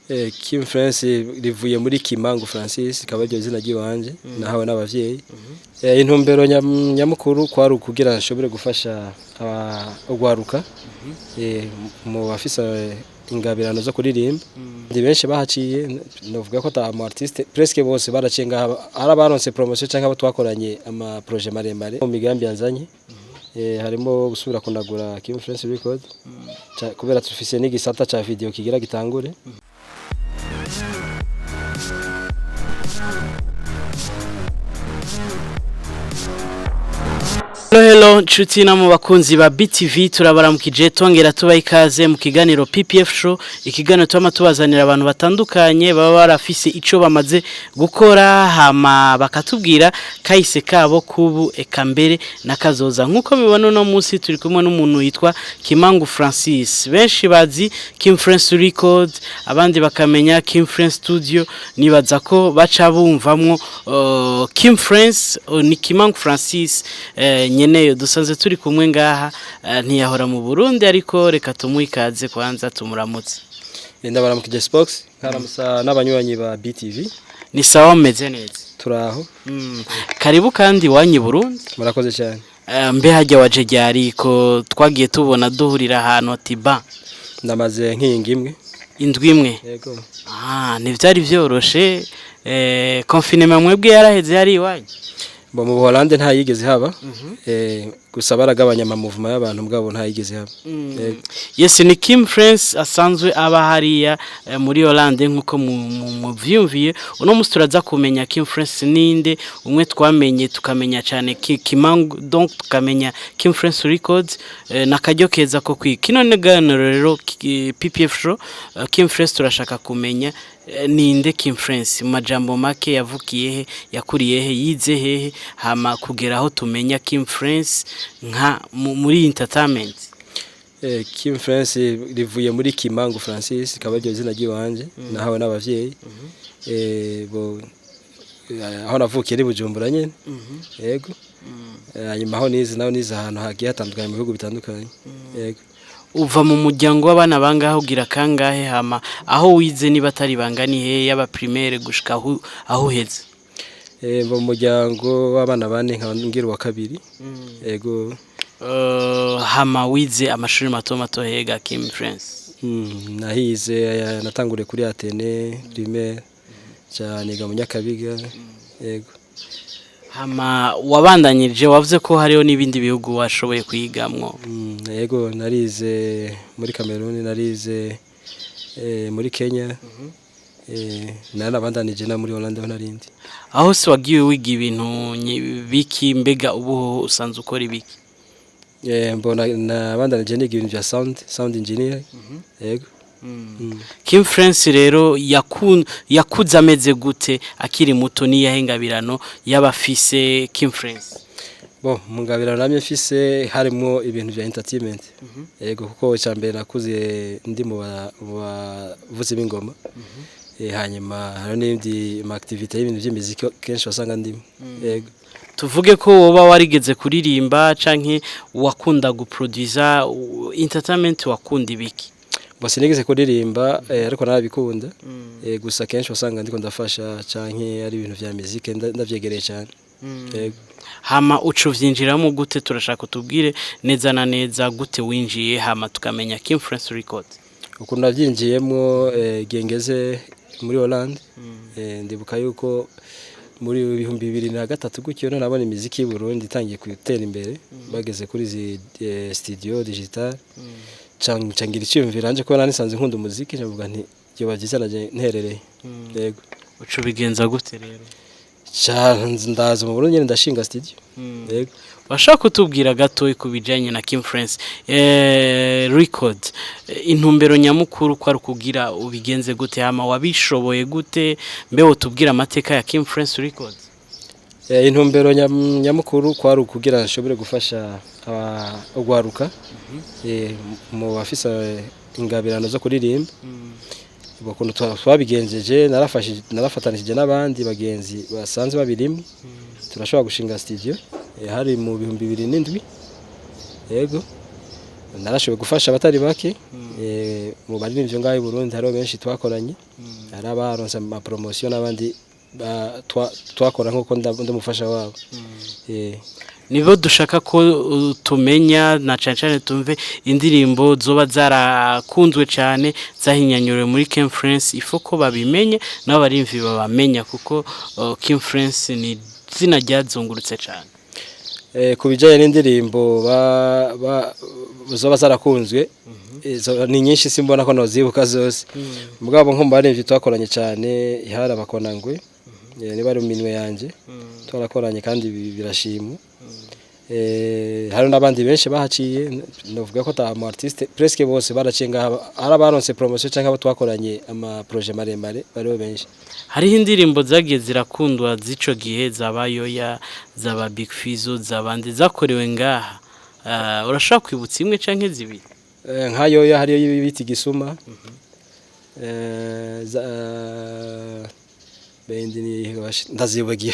Kim France rivuye muri Kimangu Francis, ikaba iryo zina ry'iwanje nahawe n'abavyeyi. Intumbero nyamukuru kwari ukugira nshobore gufasha urwaruka mu bafise ingabirano zo kuririmba. Ndi benshi bahaciye, novuga ko ata mu artiste, presque bose baraciye ngaha, ari abaronse promotion canke abo twakoranye ama projet maremare. Mu migambi yanzanye harimo gusubira kunagura Kim France Record, kubera tufise n'igisata ca video kigira gitangure. Hello hello, nshuti na mu bakunzi ba BTV, turabaramukije tongera tubaha ikaze mu kiganiro PPF Show, ikiganiro twama tubazanira abantu batandukanye baba barafise ico bamaze gukora, hama bakatubwira kahise kabo kubu eka mbere na kazoza. Nkuko mubibona, uno munsi turi kumwe n'umuntu yitwa Kimangu Francis, benshi bazi Kim France Records, abandi bakamenya Kim France Studio. Nibaza ko baca bumvamwo Kim France ni Kimangu Francis nyeneyo dusanze turi kumwe ngaha. Ntiyahora mu Burundi, ariko reka tumuhe ikaze, kwanza tumuramutse. Ndabaramukije Spox, nkaramusa n'abanywanyi ba BTV. Ni sawa, mumeze neza? Turaho. Karibu kandi iwanyu i Burundi. Murakoze cyane. Mbe hajya waje ryari, ko twagiye tubona duhurira ahantu ati ba? Ndamaze nk'iyinga imwe. Indwi imwe? Yego. Ah, ntivyari vyoroshe. Confinement mwebwe yaraheze yari iwanyu? Bo mu Buholande nta yigeze haba, gusa baragabanya ama mouvement y'abantu, mugabo nta yigeze haba. Yego. Yes, ni Kim France asanzwe aba hariya muri Hollande, nkuko muvyumviye. Uno musi turaza kumenya Kim France ninde, umwe twamenye tukamenya cyane Kimangu, donc tukamenya Kim France Records. Nakaryo keza ko kwiga kino kiganiro rero PPF Show. Kim France, turashaka kumenya ninde Kim France mu majambo make, yavukiye he, yakuriye he, yize hehe, hama kugera aho tumenya Kim France nka muri entertainment. Kim France rivuye muri Kimangu Francis, ikaba iryo zina ry'iwanje nahawe n'abavyeyi. Bo aho navukiye ni Bujumbura nyene. Yego. Hanyuma aho nize naho nize ahantu hagiye hatandukanye mu bihugu bitandukanye. Yego. Uva mu muryango w'abana bangahe, ugira kangahe, hama aho wize niba atari bangani he, yaba primaire gushika aho uheze? Mu muryango w'abana bane, nkaba ngira uwa kabiri. Yego. Hama wize amashuri mato mato hega, Kim France? Nahize natanguriye kuri Atene primaire, ca niga mu Nyakabiga. Yego. Hama wabandanyije, wavuze ko hariho n'ibindi bihugu washoboye kwigamwo? Yego, narize muri Cameroon, narize muri Kenya. Narabandanije na muri Hollande aho narindi. Aho se wagiye wiga ibintu biki, mbega ubu usanzwe ukora ibiki? Mbona nabandanije niga ibintu vya sound engineer. Yego. Kim France rero yakuze ameze gute akiri muto, niyahe ngabirano y'abafise Kim France? Bon, mu ngabirano namye mfise harimo ibintu vya entertainment. Yego, kuko icambere nakuze ndi mu bavuzi b'ingoma. Hanyuma hari n'indi ma activité y'ibintu vy'imiziki kenshi wasanga ndimo. Yego. Tuvuge ko woba warigeze kuririmba canke wakunda guproduza entertainment, wakunda ibiki? Bo sinigeze kuririmba, ariko narabikunda. Gusa kenshi wasanga ndiko ndafasha canke ari ibintu vya muzike ndavyegereye cyane. Yego. Hama uca uvyinjiramo gute? Turashaka utubwire neza na neza gute winjiye, hama tukamenya Kim France Record. Ukuntu navyinjiyemwo, igihe ngeze muri Hollande, ndibuka yuko muri 2003 gutyo nabona imiziki y'u Burundi itangiye gutera imbere, bageze kuri izi studio digital, cangira iciyumviro anje ko nari nisanzwe nkunda umuziki, nkavuga nti byoba byiza naje nterereye. Yego. Uca ubigenza gute rero? Ca ndaza mu Burundi nyene ndashinga studio. Yego. Washaka kutubwira gato ku bijanye na Kim France Record, intumbero nyamukuru ko ari kugira ubigenze gute, hama wabishoboye gute, mbe wotubwira amateka ya Kim France Record? Intumbero nyamukuru kwari ukugira nshobore gufasha urwaruka mu bafise ingabirano zo kuririmba. Ukuntu twabigenjeje, narafatanishije n'abandi bagenzi basanzwe babirimo, turashobora gushinga studio, hari mu 2007. Yego. Narashoboye gufasha abatari bake mu baririmbyi ngaho i Burundi. Hariho benshi twakoranye, hari abaronse ama promotion n'abandi twakora nkuko ndamufasha wabo. Nibo dushaka ko tumenya na cane cane tumve indirimbo zoba zarakunzwe cane zahinyanyuriwe muri King France. Ifo ko babimenye nabo barimvi babamenya, kuko King France ni izina ryazungurutse cane. Ku bijyanye n'indirimbo zoba zarakunzwe, izo ni nyinshi, simbona ko nozibuka zose. Mugabo nko mu baririmbyi twakoranye cyane ihari abakonangwe, niba ari mu minwe yanjye twarakoranye kandi birashimwa. Hari n'abandi benshi bahaciye. Novuga ko ata mu artiste, presque bose baraciye ngaha, hari abaronse promotion cyangwa abo twakoranye ama projet maremare, bariho benshi. Hariho indirimbo zagiye zirakundwa z'ico gihe, zaba Yoya, zaba Big Fizzo, zabandi zakorewe ngaha. Urashobora kwibutsa imwe canke zibiri? Nka Yoya hariyo bita Igisuma. Bendi ni ndazibagiye.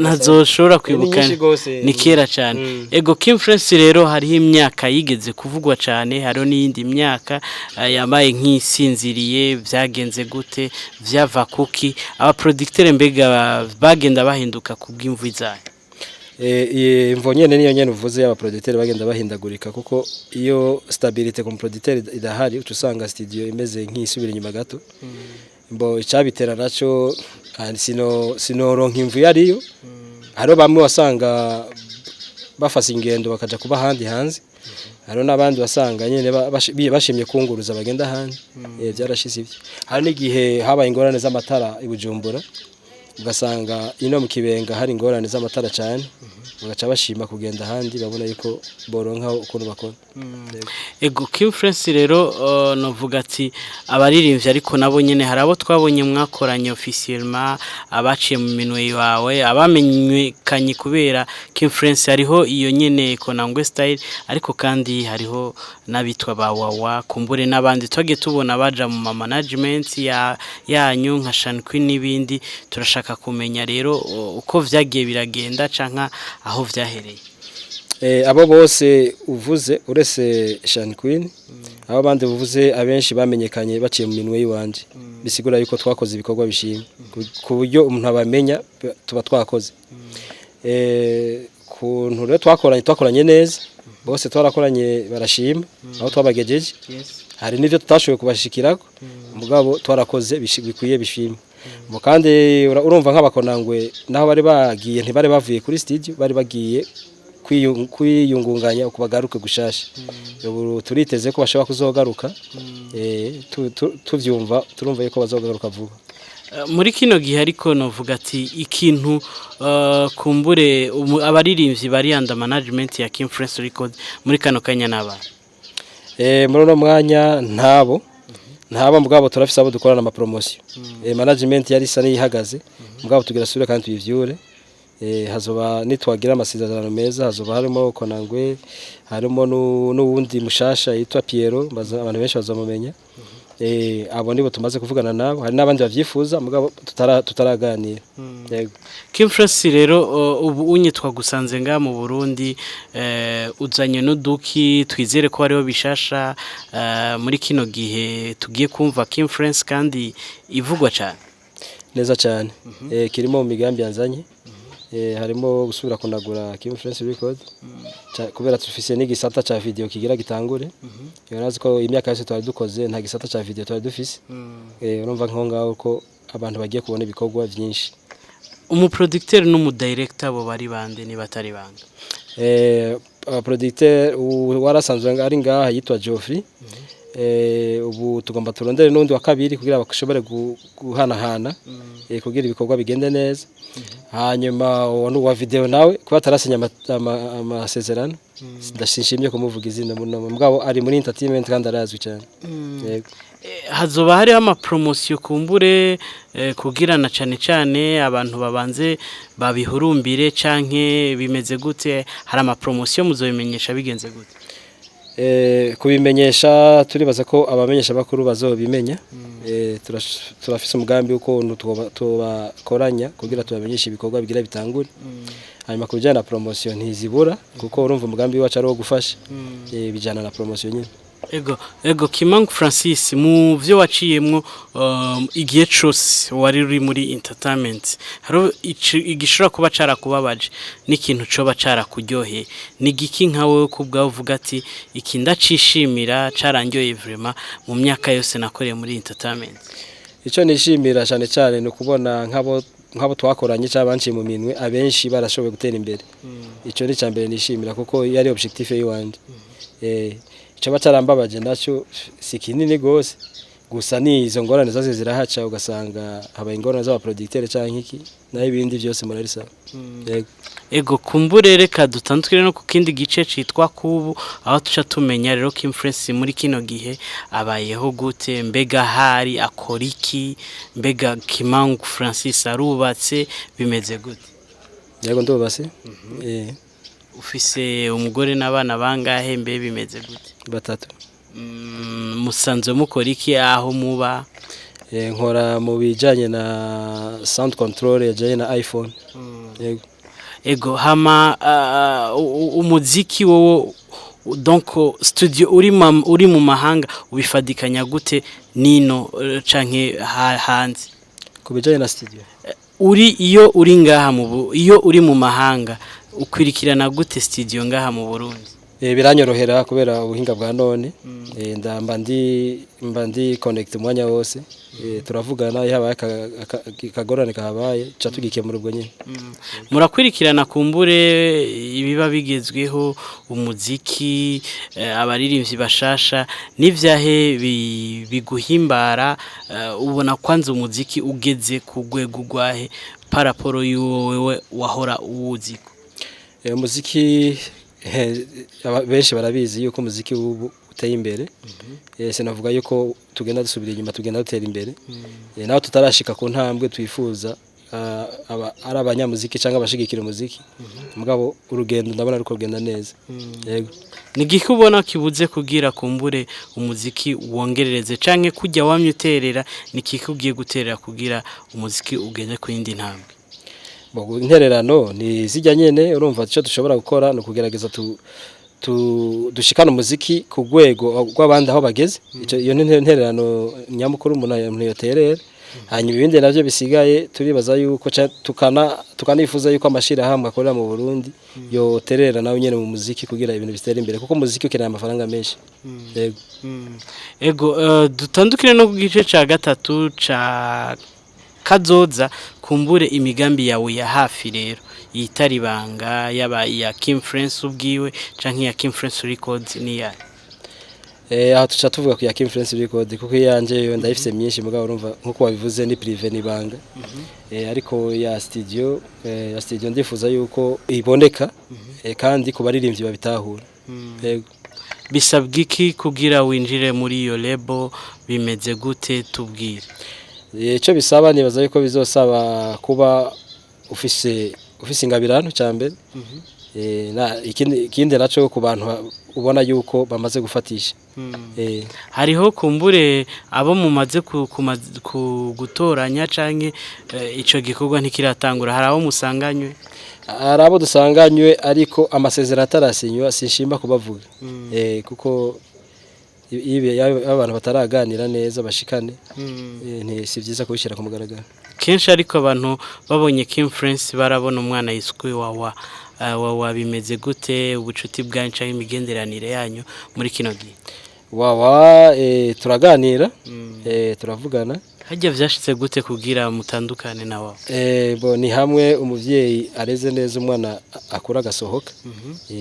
Ntazoshobora Ni kwibuka. nyinshi gose. Ni kera cyane. Ego, King France rero hariho imyaka yigeze kuvugwa cyane, hariho n'iyindi myaka yabaye nk'isinziriye. Byagenze gute? Vyava kuki? Abaproducteur mbega bagenda bahinduka kubw'imvu zayo? Iyi mvo nyene niyo nyene uvuze y'abaproducteur bagenda bahindagurika, kuko iyo stabilité ku producteur idahari uca usanga studio imeze nk'isubira inyuma gato. Mbo icabitera naco sinoronka imvu yariyo. Hariho bamwe wasanga bafase ingendo bakaja kuba ahandi hanze, hariho n'abandi wasanga nyene bashimye kunguruza bagenda ahandi. Vyarashitse ivyo. Hari n'igihe habaye ingorane z'amatara i Bujumbura, ugasanga ino mu Kibenga hari ingorane z'amatara cyane, bagaca bashima kugenda ahandi babona yuko boronka ukuntu bakora. Ego, King France rero novuga ati abaririmbyi, ariko nabo nyene hari abo twabonye mwakoranye officiellement, abaciye mu minwe yawe, abamenyekanye kubera King France. Hariho iyo nyene Konangwe Style, ariko kandi hariho n'abitwa ba Wawa kumbure n'abandi twagiye tubona baja mu ma management ya yanyu nka Shan Queen n'ibindi. Turashaka kumenya rero uko vyagiye biragenda canka aho vyahereye. Abo bose uvuze uretse Shan Queen, abo bandi uvuze abenshi bamenyekanye baciye mu minwe yiwanje, bisigura yuko twakoze ibikorwa bishimye ku buryo umuntu abamenya tuba twakoze. Kuntu rero twakoranye neza, bose twarakoranye barashima aho twabagejeje. Hari n'ivyo tutashoboye kubashikirako, mugabo twarakoze bikwiye bishimye. Mu kandi urumva nk'abakonangwe naho bari bagiye, ntibari bavuye kuri studio, bari bagiye kwiyungunganya uko bagaruke gushasha. Ubu turiteze ko bashobora kuzogaruka. Tuvyumva turumva yuko bazogaruka vuba. Muri kino gihe ariko novuga ati ikintu kumbure abaririmbyi bari under management ya King France Record muri kano kanya n'abantu? Muri uno mwanya ntabo, mugabo turafise abo dukorana ama promotion. Management yari isa n'iyihagaze, mugabo tugira sure kandi tuyivyure. Hazoba nitwagira amasezerano meza, hazoba harimo Konangwe, harimo n'uwundi mushasha yitwa Piero, abantu benshi bazamumenya. Abo nibo tumaze kuvugana nabo, hari n'abandi bavyifuza mugabo tutaraganira. Yego. King France rero ubu unye twagusanze nga mu Burundi, uzanye n'uduki? Twizere ko hariho bishasha muri kino gihe tugiye kumva King France kandi ivugwa cyane. Neza cyane. Kirimo mu migambi yanzanye. Harimo gusubira kunagura King France Record. Kubera tufise n'igisata ca video kigira gitangure. Urazi ko imyaka yose twari dukoze nta gisata ca video twari dufise. Urumva nko ngaho ko abantu bagiye kubona ibikorwa vyinshi. Umuproducteur n'umudirector abo bari bande niba atari bande? Producteur warasanzwe ari ngaha yitwa Geoffrey. Ubu tugomba turondere n'undi wa kabiri kugira bashobore guhanahana kugira ibikorwa bigende neza. Hanyuma uwo wa video nawe kuba atarasinya amasezerano ndashimye kumuvuga izina muno, mugabo ari muri entertainment kandi arazwi cyane. Yego. Hazoba hariho amapromosiyo kumbure kugira na cane cane abantu babanze babihurumbire, canke bimeze gute? Hari amapromosiyo muzobimenyesha bigenze gute? Kubimenyesha turibaza ko abamenyesha bakuru bazobimenya. Turafise umugambi w'ukuntu tubakoranya kugira tubamenyeshe ibikorwa bigira bitangure. Hanyuma ku bijyanye na promotion, ntizibura, kuko urumva umugambi wacu ari uwo gufasha. Bijyana na promotion nyine. Ego, Kimangu Francis, mu vyo waciyemwo igihe cose wari uri muri entertainment, hariho igishobora kuba carakubabaje n'ikintu coba carakuryoheye. Ni giki nka wewe ku bwawe uvuga ati: "Iki ndacishimira, carandyoheye vraiment mu myaka yose nakoreye muri entertainment"? Icyo nishimira cyane cyane ni ukubona nk'abo twakoranye cyangwa banciye mu minwe, abenshi barashoboye gutera imbere. Icyo ni icya mbere nishimira, kuko yari objectif y'iwanje. Icyo cyarambabaje nacyo si kinini gose, gusa ni izo ngorane zose zirahaca, ugasanga habaye ingorane z'abaproducteur cyangwa iki, naho ibindi byose murari sawa. Yego. Ego, kumbure reka dutandukire no ku kindi gice citwa kubu, aho tuca tumenya rero Kim Francis muri kino gihe abayeho gute, mbega hari akora iki, mbega Kimangu Francis arubatse, bimeze gute? Yego, ndubase. Ufise umugore n'abana bangahe, mbe bimeze gute? Batatu. Musanzwe mukora iki, aho muba? Nkora mu bijyanye na sound control yajyanye na iPhone. Yego. Ego, hama umuziki wowo, donc studio uri mu mahanga, ubifadikanya gute nino canke hanze? Ku bijyanye na studio? Uri iyo uri ngaha iyo uri mu mahanga, ukwirikirana gute studio ngaha mu Burundi? Biranyorohera kubera ubuhinga bwa none. Mba ndi connect umwanya wose. Turavugana, iyo habaye akagorane kahabaye, ca tugikemura ubwo nyine. Murakwirikirana kumbure ibiba bigezweho, umuziki, abaririmbyi bashasha, n'ivyahe biguhimbara? Ubona kwanza umuziki ugeze ku rwego rwahe par rapport y'uwo wewe wahora uwuziko? Umuziki, benshi barabizi yuko umuziki w'ubu uteye imbere. Sinavuga yuko tugenda dusubira inyuma, tugenda dutera imbere. Naho tutarashika ku ntambwe twifuza, ari abanyamuziki cyangwa abashigikira umuziki, mugabo urugendo ndabona ariko rugenda neza. Yego. Ni igiki ubona kibuze kugira kumbure umuziki wongerereze, canke kujya wamye uterera, ni kiki ugiye guterera kugira umuziki ugeze ku yindi ntambwe? Bo, intererano ni zijya nyene. Urumva, icyo dushobora gukora ni ukugerageza tu, tu dushikana umuziki ku rwego rw'abandi aho bageze. Ico iyo ni intererano nyamukuru umuntu yoterera. Hanyuma ibindi navyo bisigaye, turibaza yuko tukanifuza yuko amashirahamwe akorera mu Burundi yoterera nawe nyene mu muziki kugira ibintu bitere imbere, kuko umuziki ukeneye amafaranga menshi. Yego. Ego, dutandukire no ku gice ca gatatu ca kazoza, kumbure imigambi yawe ya hafi rero yitari ibanga, yaba iya Kim France ubwiwe canke iya Kim France Records, ni ya Aho tuca tuvuga ku ya Kim France Record, kuko iyanje yo ndayifise myinshi, mugabo urumva nkuko wabivuze ni privé, ni ibanga. Ariko ya studio ndifuza yuko iboneka, kandi ku baririmbyi babitahura. Yego. Bisabwa iki kugira winjire muri iyo label? Bimeze gute? Tubwire. Ico bisaba, nibaza yuko bizosaba kuba ufise ingabirano cyambere. Na ikindi naco, ku bantu ubona yuko bamaze gufatisha. Hariho kumbure abo mumaze gutoranya, canke ico gikorwa ntikiratangura, hari abo musanganywe? Hari abo dusanganywe, ariko amasezerano atarasinywa sinshimba kubavuga. Kuko iyo abantu bataraganira neza bashikane, si vyiza kubishyira ku mugaragaro. Kenshi ariko abantu babonye Kim France barabona umwana yiswe Wawa. Wawa bimeze gute, ubucuti bwanyu canke imigenderanire yanyu muri kino gihe? Wawa, turaganira, turavugana. Harya vyashitse gute kugira mutandukane na Wawa? Bo ni hamwe umuvyeyi areze neza umwana akura agasohoka.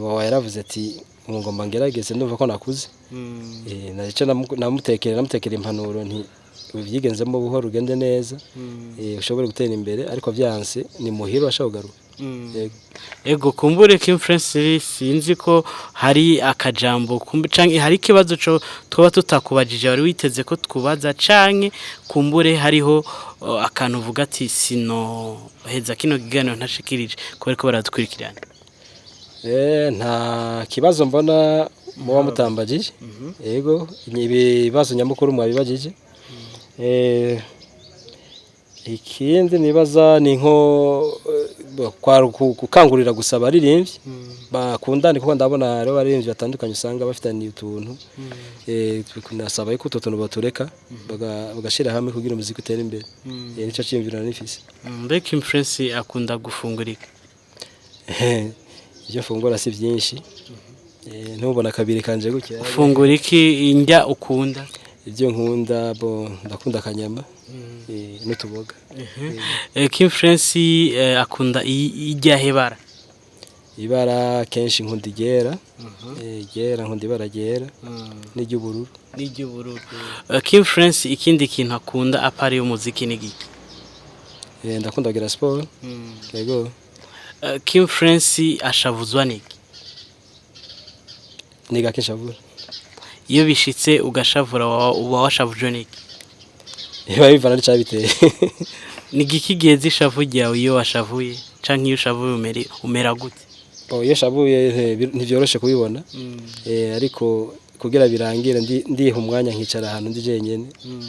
Wawa yaravuze ati: "Ngomba ngerageze, ndumva ko nakuze." Naco namutekera impanuro nti: "Uvyigenzemo buhoro, ugende neza, ushobore gutera imbere, ariko vyanse ni muhira washobora kugaruka." Yego. Ego, kumbure Kim France, sinzi ko hari akajambo kumbe canke hari ikibazo co twaba tutakubajije wari witeze ko twubaza, canke kumbure hariho akantu uvuga ati: "Sino heza kino kiganiro ntashikirije kubera ko baradukurikirana." Nta kibazo mbona muba mutambagije. Yego, ibibazo nyamukuru mwabibagije. Ikindi nibaza ni nko Kwari gukangurira gusa abaririmbyi bakundane, kuko ndabona hariho abaririmbyi batandukanye usanga bafitaniye utuntu. Nasaba yuko utwo tuntu batureka, bagashira hamwe kugira umuziki utere imbere. Nico ciyumviro nari nifise. Mbe Kim Prince akunda gufungura iki? Ibyo mfungura si byinshi. Ntubona akabiri kanje gutya. Ufungura iki, indya ukunda? Ibyo nkunda, bo ndakunda akanyama n'utuboga. Kim Prince akunda iryahe bara? Ibara kenshi nkunda iryera. Iryera, nkunda ibara ryera n'iry'ubururu. N'iry'ubururu. Kim Prince ikindi kintu akunda à part y'umuziki ni giki? Ndakunda kugira siporo, yego. Kim Prince ashavuzwa niki? Ni gake nshavura. Iyo bishitse ugashavura, uba washavujwe niki? Biba bivana n'icabiteye. Ni giki giheza ishavu ryawe iyo washavuye, canke iyo ushavuye umera gute? Bo, iyo nshavuye ntivyoroshe kubibona. Ariko kugira birangire, ndiha umwanya nkicara ahantu ndi jenyene,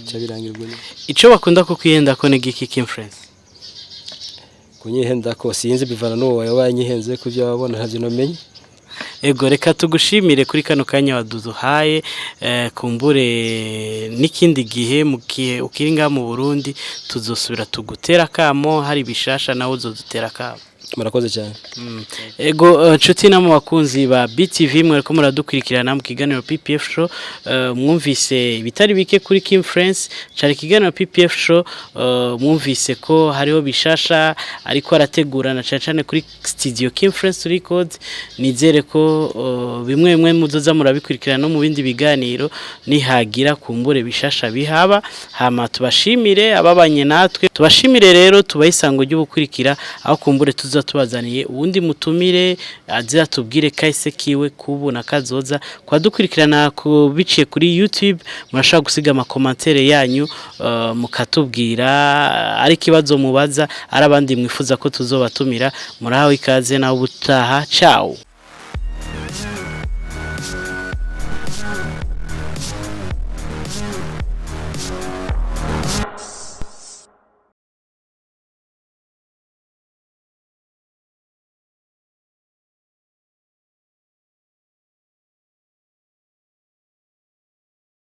ca birangira ubwo nyene. Ico bakunda kukwihenda ko ni giki, Kim Prince? Kunyihenda ko sinzi, bivana n'uwo yabaye anyihenze, ku byo wabona ntavyo nomenye. Ego, reka tugushimire kuri kano kanya waduhaye. Kumbure n'ikindi gihe, mu gihe ukiri ngaha mu Burundi, tuzosubira tugutera akamo, hari bishasha nawe uzodutera akamo. Murakoze cyane. Ego, nshuti namwe bakunzi ba BTV mwariko muradukurikirana mu kiganiro PPF Show, mwumvise ibitari bike kuri Kim France. Cari ikiganiro PPF Show. Mwumvise ko hariho bishasha ariko arategura, na cane cane kuri studio Kim France Records. Nizere ko bimwe bimwe muzoza murabikurikirana no mu bindi biganiro nihagira kumbure bishasha bihaba. Hama tubashimire ababanye natwe, tubashimire rero, tubahe isango ry'ubukurikira, aho kumbure tuza tubazaniye uwundi mutumire aza tubwire kahise kiwe kubu na kazoza. Kwadukurikirana ku biciye kuri YouTube, murashobora gusiga ama commentaires yanyu, mukatubwira ari ikibazo mubaza, ari abandi mwifuza ko tuzobatumira. Murahawe ikaze, nawe ubutaha. Ciao.